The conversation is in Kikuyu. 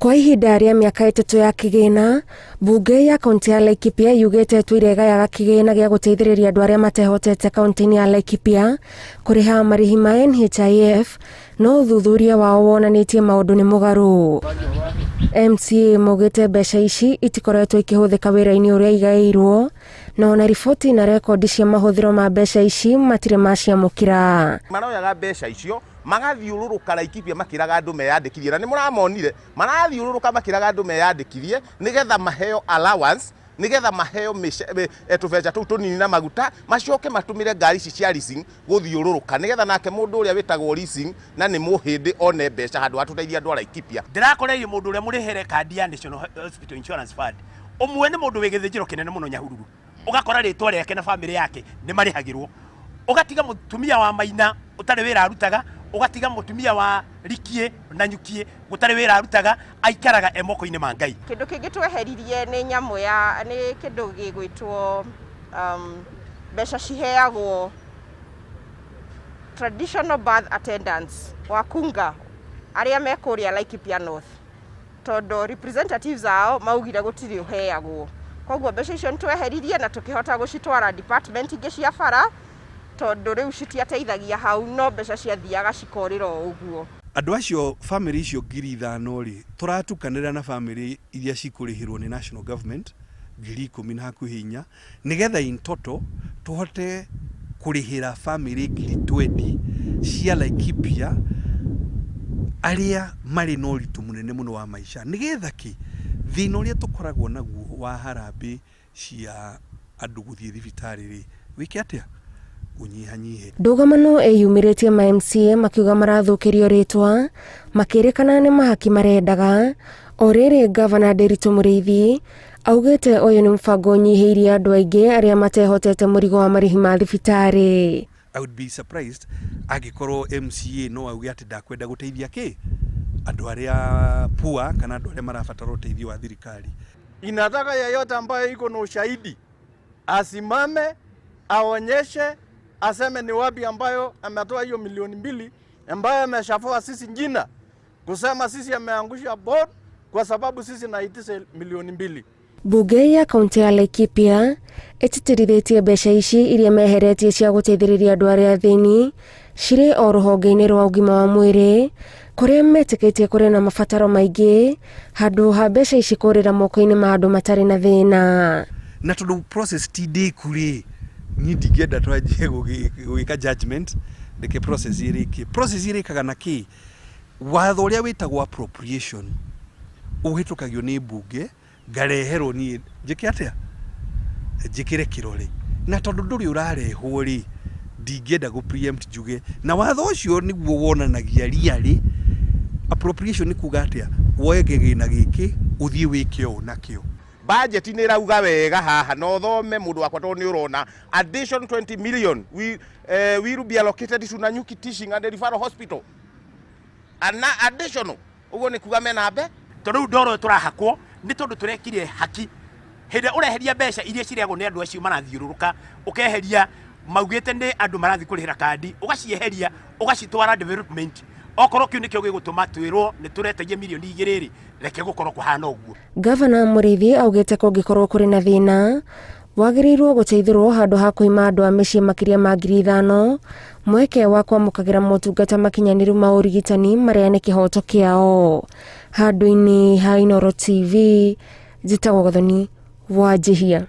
Kwa ihinda rĩa mĩaka 3 ya kĩgĩna, mbunge ya kaunti ya Laikipia yugĩte ĩtũire ĩgayaga kĩgĩna gĩa gũteithĩrĩria andũ arĩa matehotete kaunti-inĩ ya Laikipia kũrĩha marĩhi ma NHIF, no ũthuthuria wao wonanĩtie maũndũ nĩ mũgarũ. MCA maugĩte mbeca ici itikoretwo ikĩhũthĩka wĩra-inĩ ũrĩa igaĩirwo, na ona riboti na rekondi cia mahũthĩro ma mbeca ici matirĩ maciamũkĩra. Maroyaga mbeca icio magathiũrũrũka Laikipia makĩraga andũ meyandĩkithie, na nĩ mũramonire marathiũrũrũka makĩraga andũ meyandĩkithie nĩgetha maheo allowance, nĩgetha maheo tũbeca tũu tũnini na maguta, macoke matũmĩre ngari ici cia leasing gũthiũrũrũka nĩgetha nake mũndũ ũrĩa wĩtagwo leasing na nĩ mũhĩndĩ one mbeca handũ ha tũteithie andũ a Laikipia. Ndĩrakoreirie mũndũ ũrĩa mũrĩhĩre kandi ya National Hospital Insurance Fund, ũmwe nĩ mũndũ wĩ gĩthĩnjĩro kĩnene mũno Nyahururu, ũgakora rĩtwa rĩake na bamĩrĩ yake nĩ marĩhagĩrwo, ũgatiga mũtumia wa Maina ũtarĩ wĩra arutaga, ũgatiga mũtumia wa Rikie na Nyukie gũtarĩ wĩra arutaga, aikaraga e moko-inĩ ma Ngai. Kĩndũ kĩngĩ tweheririe nĩ nyamũ ya, nĩ kĩndũ gĩgwĩtwo mbeca ciheagwo traditional birth attendants wakunga arĩa me kũrĩa Laikipia North, tondũ representatives ao maugire gũtirĩ ũheagwo. Koguo mbeca icio nĩ tweheririe na tũkĩhota gũcitwara department ingĩ cia bara, tondũ rĩu citiateithagia hau, no mbeca ciathiaga cikorĩra o ũguo. Andũ acio bamĩrĩ icio 5,000 rĩ, tũratukanĩra na bamĩrĩ iria cikũrĩhĩrwo nĩ national government 10,000 na hakuhĩ 4, nĩgetha in total tũhote kũrĩhĩra bamĩrĩ 20,000 cia Laikipia arĩa marĩ na ũritũ mũnene mũno wa maica, nĩgetha kĩ thĩna ũrĩa tũkoragwo naguo wa harambĩ cia andũ gũthiĩ thibitarĩ rĩ, wĩke atĩa ũnyihanyihe. Ndũgamano ĩyumĩrĩtie ma MCA makiuga marathũkĩrio rĩtwa makĩrĩkana nĩ mahaki marendaga. O rĩrĩ Gavana Ndiritu Mũrĩithi augĩte ũyũ nĩ mũbango ũnyihĩirie andũ aingĩ arĩa matehotete mũrigo wa marĩhi ma thibitarĩ. I would be surprised angĩkorwo MCA no auge atĩ ndakwenda gũteithia kĩ andũ arĩa poor kana andũ arĩa marabatara ũteithio wa thirikari. Inataka yeyote ambaye iko na ushahidi asimame aonyeshe, aseme ni wapi ambayo ametoa hiyo milioni 2 ambayo ameshafua sisi jina kusema sisi ameangusha board kwa sababu sisi naitisha milioni 2. Mbunge ya kaunti ya Laikipia ĩtĩtĩrithĩtie mbeca ici iria meheretie cia gũteithĩrĩria andũ arĩa athĩni cirĩ o rũhonge-inĩ rwa ũgima wa mwĩrĩ kũrĩa metĩkĩtie kũrĩ na mabataro maingĩ handũ ha mbeca ici kũrĩra moko-inĩ ma andũ matarĩ na thĩna. Na tondũ process ti ndĩku rĩ, niĩ ndingĩenda twanjie gũgĩka judgment, reke process ĩrĩkie. Process ĩrĩkaga na kĩ? Watho ũrĩa wĩtagwo appropriation ũhĩtũkagio nĩ mbunge, ngareherwo niĩ njĩke atĩa? Njĩkĩre kĩrore. Na tondũ ndũrĩ ũrarehwo rĩ, ndingĩenda gũ preempt njuge. Na watho ũcio nĩguo wonanagia really appropriation nĩ kuga atĩa? Woe kĩgĩna gĩkĩ ũthiĩ wĩke ũũ nakĩo. Budget nĩ ĩrauga wega haha na ũthome mũndũ wakwa tondũ nĩ ũrona addition 20 million will be allocated to Nanyuki Teaching and Referral Hospital. Ana additional ũguo nĩ kuga mena mbe. Tondũ rĩu ndoro tũrahakwo nĩ tondũ tũrekire haki. Hĩndĩ ĩrĩa ũreheria mbeca iria cireagwo nĩ andũ acio marathiũrũrũka, ũkeheria maugĩte nĩ andũ marathiĩ kũrĩhĩra kandi, ũgacieheria ũgacitwara development. Okorwo kĩu nĩkĩo gĩgũtũma twĩrwo nĩ tũretagia milioni 2 rĩ, reke gũkorwo kũhana ũguo. Gavana Mũrĩithi augĩte kũngĩkorwo kũrĩ na thĩna wagĩrĩirwo gũteithũrwo handũ ha kũima andũ a mĩciĩ makĩria ma 5,000 mweke wa kwamũkagĩra motungata makinyanĩru ma ũrigitani marĩa nĩ kĩhoto kĩao. Handũ-inĩ ha Inooro TV, njĩtagwo Gathoni Wanjihia.